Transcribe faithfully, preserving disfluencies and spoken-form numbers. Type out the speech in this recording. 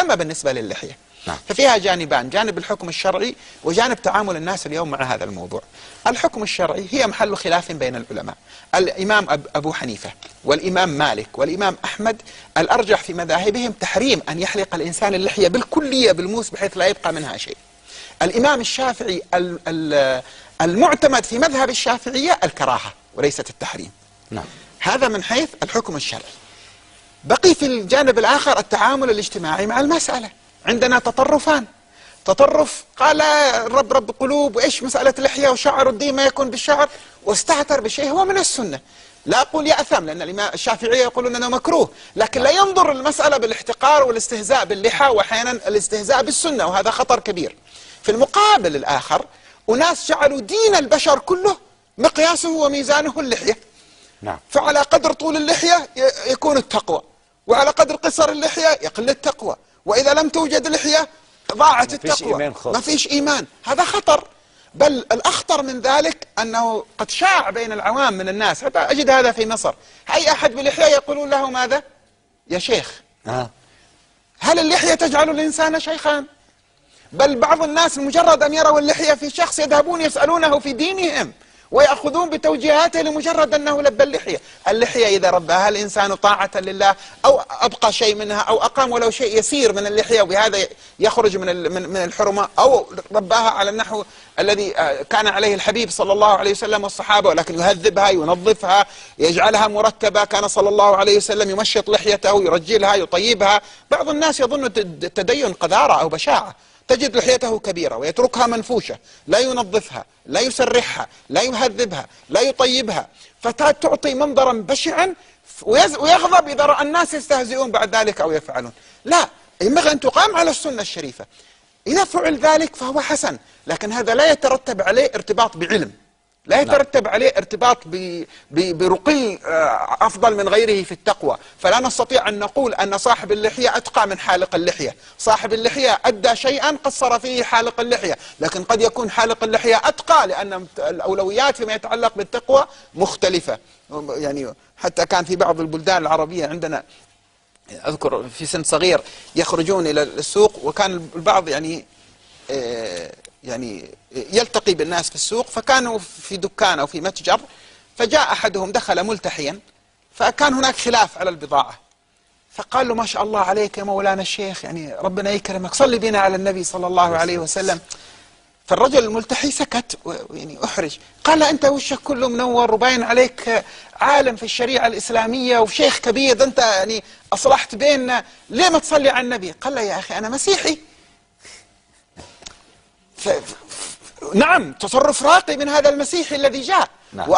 أما بالنسبة للحية، نعم. ففيها جانبان، جانب الحكم الشرعي وجانب تعامل الناس اليوم مع هذا الموضوع. الحكم الشرعي هي محل خلاف بين العلماء. الإمام أب-، أبو حنيفة والإمام مالك والإمام أحمد، الأرجح في مذاهبهم تحريم أن يحلق الإنسان اللحية بالكلية بالموس بحيث لا يبقى منها شيء. الإمام الشافعي ال-، ال-، المعتمد في مذهب الشافعية الكراهة وليست التحريم. نعم. هذا من حيث الحكم الشرعي. بقي في الجانب الآخر التعامل الاجتماعي مع المسألة. عندنا تطرفان. تطرف قال: "الرب رب قلوب، وإيش مسألة لحية وشعر، الدين ما يكون بالشعر"، واستهتر بشيء هو من السنة. لا أقول يأثم، لأن الإمام الشافعية يقولون أنه مكروه، لكن لا ينظر المسألة بالاحتقار والاستهزاء باللحى، وأحيانا الاستهزاء بالسنة، وهذا خطر كبير. في المقابل الآخر، أناس جعلوا دين البشر كله مقياسه وميزانه اللحية. نعم. فعلى قدر طول اللحية ي-، يكون التقوى، وعلى قدر قصر اللحية يقل التقوى، وإذا لم توجد لحية ضاعت ما فيش التقوى. إيمان خالص. ما فيش إيمان. هذا خطر. بل الأخطر من ذلك أنه قد شاع بين العوام من الناس، حتى أجد هذا في مصر، أي أحد بلحية يقولون له: "ماذا؟ يا شيخ". آه. هل اللحية تجعل الإنسان شيخا؟ بل بعض الناس مجرد أن يروا اللحية في شخص يذهبون يسألونه في دينهم ويأخذون بتوجيهاته لمجرد أنه لبى اللحية. اللحية إذا رباها الإنسان طاعة لله، أو أبقى شيء منها، أو أقام ولو شيء يسير من اللحية، وبهذا يخرج من ال-، من، من الحرمة، أو رباها على النحو الذي، آه، كان عليه الحبيب صلى الله عليه وسلم والصحابة، ولكن يهذبها، ينظفها، يجعلها مرتبة. كان صلى الله عليه وسلم يمشط لحيته، يرجلها، يطيبها. بعض الناس يظن الت-، التدين قذارة أو بشاعة، تجد لحيته كبيرة ويتركها منفوشة، لا ينظفها، لا يسرحها، لا يهذبها، لا يطيبها، فتعطي منظرا بشعا، ويز-، ويغضب إذا رأى الناس يستهزئون بعد ذلك أو يفعلون. لا، ينبغي أن تقام على السنة الشريفة. إذا فعل ذلك فهو حسن، لكن هذا لا يترتب عليه ارتباط بعلم، لا يترتب عليه ارتباط ب-، ب-، برقي، آه، أفضل من غيره في التقوى. فلا نستطيع أن نقول أن صاحب اللحية أتقى من حالق اللحية. صاحب اللحية أدى شيئا قصر فيه حالق اللحية، لكن قد يكون حالق اللحية أتقى، لأن الأولويات فيما يتعلق بالتقوى مختلفة. يعني حتى كان في بعض البلدان العربية عندنا، أذكر في سن صغير، يخرجون إلى السوق، وكان البعض يعني، آه، يعني يلتقي بالناس في السوق، فكانوا في دكان أو في متجر، فجاء أحدهم دخل ملتحيا، فكان هناك خلاف على البضاعة، فقال له: "ما شاء الله عليك يا مولانا الشيخ، يعني ربنا يكرمك، صلي بنا على النبي صلى الله عليه وسلم". فالرجل الملتحي سكت و-، يعني أحرج. قال: "أنت وشك كله منور وباين عليك عالم في الشريعة الإسلامية وشيخ كبير، ده أنت يعني أصلحت بيننا، ليه ما تصلي على النبي؟" قال له: "يا أخي، أنا مسيحي". ف-، ف-، ف-، نعم، تصرف راقي من هذا المسيحي الذي جاء. نعم.